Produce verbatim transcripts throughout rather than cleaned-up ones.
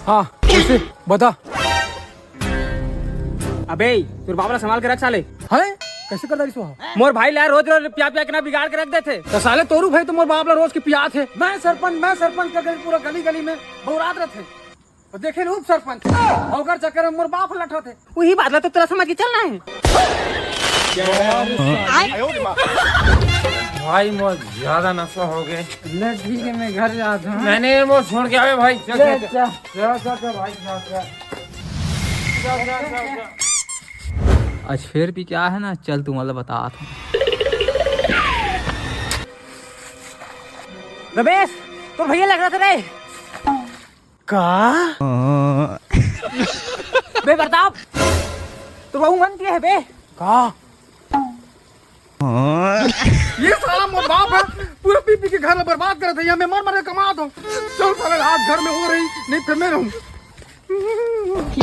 हाँ, कैसे? बता। अबे, तोर बाप ला संभाल के रख साले। हैं? कैसे कर डारिस वो? मोर भाई ला रोज रोज पिया पिया के ना बिगाड़ के रख देथे। तो साले तोरू भाई तो मोर बाप ला रोज के पियात हे। मैं सरपंच, मैं सरपंच का गली, पूरा गली गली में बौरात रथे। तो देखे ले उप सरपंच, ओकर चक्कर में मोर बाप लटत हे। वही बात ला तो तोला समझ के चलना है। भाई, मोर ज्यादा नशा हो गए। ले ठीक है, मैं घर जाता हूँ। नहीं, नहीं, वो छोड़ के आवे भाई। चल, ले, चल, चल। चल, चल, चल, भाई, चल, चल। चल, चल, चल, चल। आज फिर भी क्या है ना, चल, तुम्हारा बता था। रमेश, तो भैया लग रहा था रे। का? बे प्रताप, तो बहू मन दिए है बे। का? ये साला मोर बाप है, पूरा पी पी के घर ला बर्बाद करत है, या मैं मर मर के कमा दो। चल साले, आज घर में हो रही, नहीं फिर मैं रहूँ।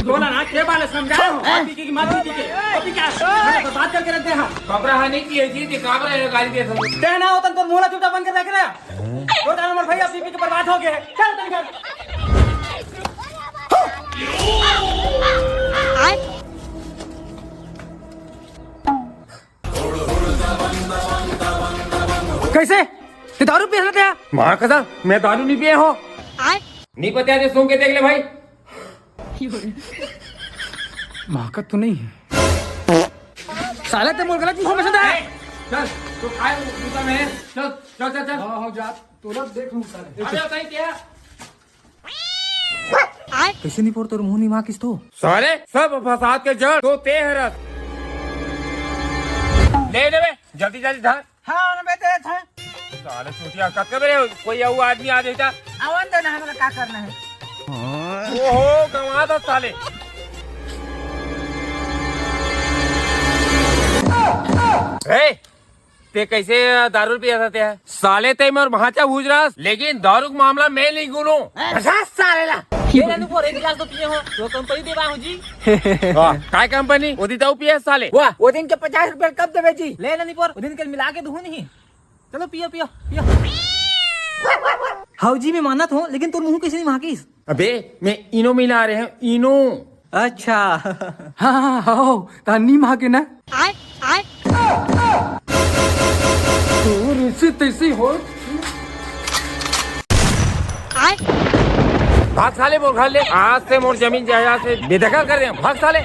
बोला ना, के बाले समझा रहा हूँ, पी के की मार पी के, अभी क्या, मैंने बर्बाद करके रख दे हम। कबरा हा नहीं पिए जी, ते काबरा ये गाली दे दो। ते ना होतन तोर मुंह ला चुपचाप बंद कर रख ना। तो जानो मोर भैया पी पी के बर्बाद हो गए। चल तन घर। कैसे? ते दारू पिए रहते हैं? माँ कसम, मैं दारू नहीं पिए हो। नहीं पता है, सूंघ के देख ले भाई। माँ का तो नहीं है। साला ते मोर गलत मुंह में से दे। चल, तो खाए जूता में। चल, चल, चल, चल। हाँ, हाँ, जा। तोला देख लूँ साले। अरे, सही क्या? कैसे नहीं पोर तोर मुंह नहीं माँ किस तो? साले, सब फसाद के जड़ तो ते हरस। ले ले बे, जल्दी, जल्दी धर। हाँ, उन्हें बेटे था। साले चूतिया, कब के बेरे कोई अउ आदमी आ जाता? आवन दे ना, हमें का करना है? ओहो, गंवा था साले। ए, ते कैसे दारू पिया था ते? साले ते मोर भांचा भूज रहा, लेकिन दारू के मामला मैं नहीं गुनूं। बसा साले ला। ये नानू पोर एक गिलास तो पिए हो, तो कंपनी देवा हो जी। वाह, काय कंपनी? वो दी तो पिए साले। वाह, वो दिन के पचास रुपए कब देवे जी? ले नानू पोर, वो दिन के मिला के दूँ नहीं। चलो पियो, पियो, पियो। हाउ जी, मैं मानत हूँ, लेकिन तोर मुंह कैसे नहीं महाकिस? अबे, मैं इनो मिला रहे हूँ, इनो। अच्छा। हाँ, हाँ, हाँ, हाँ, ता नी माँ के ना। आय, आय। तोर ऐसे तैसे हो। आय। भाग साले मोर घर ले, आज से मोर जमीन जायदाद से बेदखल कर दे, भाग साले।